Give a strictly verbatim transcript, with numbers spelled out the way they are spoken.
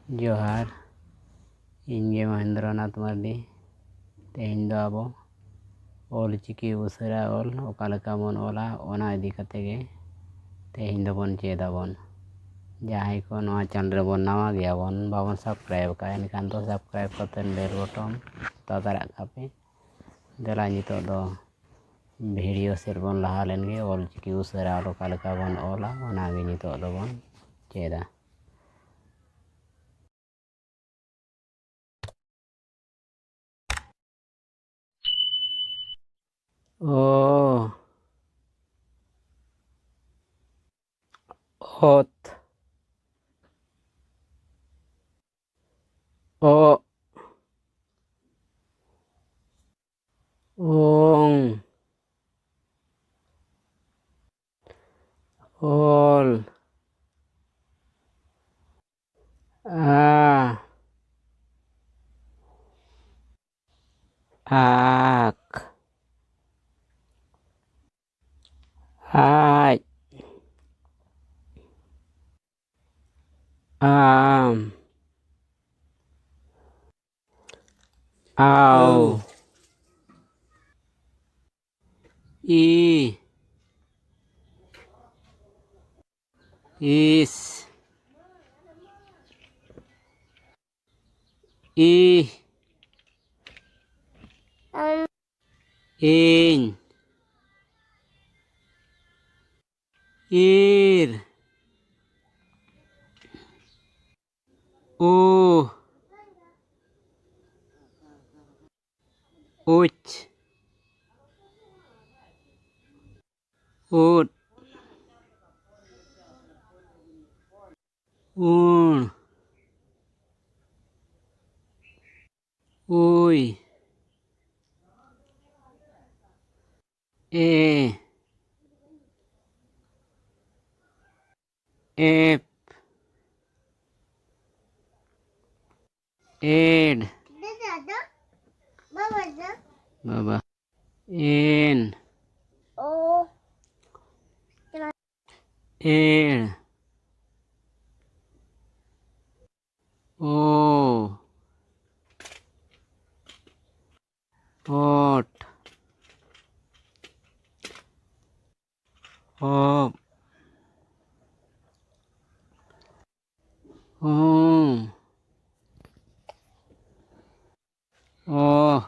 ᱡᱚᱦᱟᱨ, ᱤᱧ ᱜᱮ ᱢᱚᱦᱮᱱᱫᱨᱚᱱᱟᱛᱷ ᱢᱟᱨᱰᱤ᱾ ᱛᱮᱦᱮᱧ ᱫᱚ ᱟᱵᱚ ᱚᱞ ᱪᱤᱠᱤ ᱩᱥᱟᱹᱨᱟ ᱚᱞ ᱚᱠᱟ ᱞᱮᱠᱟ ᱵᱚᱱ ᱚᱞᱟ, ᱚᱱᱟ ᱤᱫᱤ ᱠᱟᱛᱮ ᱜᱮ ᱛᱮᱦᱮᱧ ᱫᱚᱵᱚᱱ ᱪᱮᱫ ᱟᱵᱚᱱ᱾ ᱡᱟᱦᱟᱸᱭ ᱠᱚ ᱱᱚᱣᱟ ᱪᱮᱱᱮᱞ ᱨᱮᱵᱚᱱ ᱱᱟᱣᱟ ᱜᱮᱭᱟᱵᱚᱱ, ᱵᱟᱵᱚᱱ ᱥᱟᱵᱥᱠᱨᱟᱭᱤᱵ ᱟᱠᱟᱫᱼᱟ, ᱮᱱᱠᱷᱟᱱ ᱫᱚ ᱥᱟᱵᱥᱠᱨᱟᱭᱤᱵ ᱠᱟᱛᱮ ᱵᱮᱞ ᱵᱚᱴᱚᱱ ᱛᱟᱛᱟᱨᱟᱜ ᱠᱟᱜ ᱯᱮ᱾ ᱫᱮᱞᱟ ᱱᱤᱛᱚᱜ ᱫᱚ ᱵᱷᱤᱰᱤᱭᱳ ᱥᱮᱫ ᱵᱚᱱ ᱞᱟᱦᱟ ᱞᱮᱱ ᱜᱮ, ᱚᱞ ᱪᱤᱠᱤ ᱩᱥᱟᱹᱨᱟ ᱚᱞ ᱚᱠᱟ ᱞᱮᱠᱟ ᱵᱚᱱ ᱚᱞᱟ, ᱚᱱᱟ ᱜᱮ ᱱᱤᱛᱚᱜ ᱫᱚᱵᱚᱱ ᱪᱮᱫᱟ᱾ ᱚ, ᱚᱛ, ᱚ, ᱚᱝ, ᱚᱞ, ᱟ, ᱟᱠ, ᱟᱡ, ᱟᱢ, ᱟᱣ, ᱤ, ᱤᱥ, ᱤ, ᱤᱧ, ᱤᱨ, ᱩ, ᱩᱪ, ᱩᱫ, ᱩᱬ, ᱩᱭ, ᱮ, ᱮᱯ, ᱮᱰ, ᱵᱟᱵᱟ, ᱮᱱ, ᱮᱲ, ᱦᱚᱸ᱾ ᱚ᱾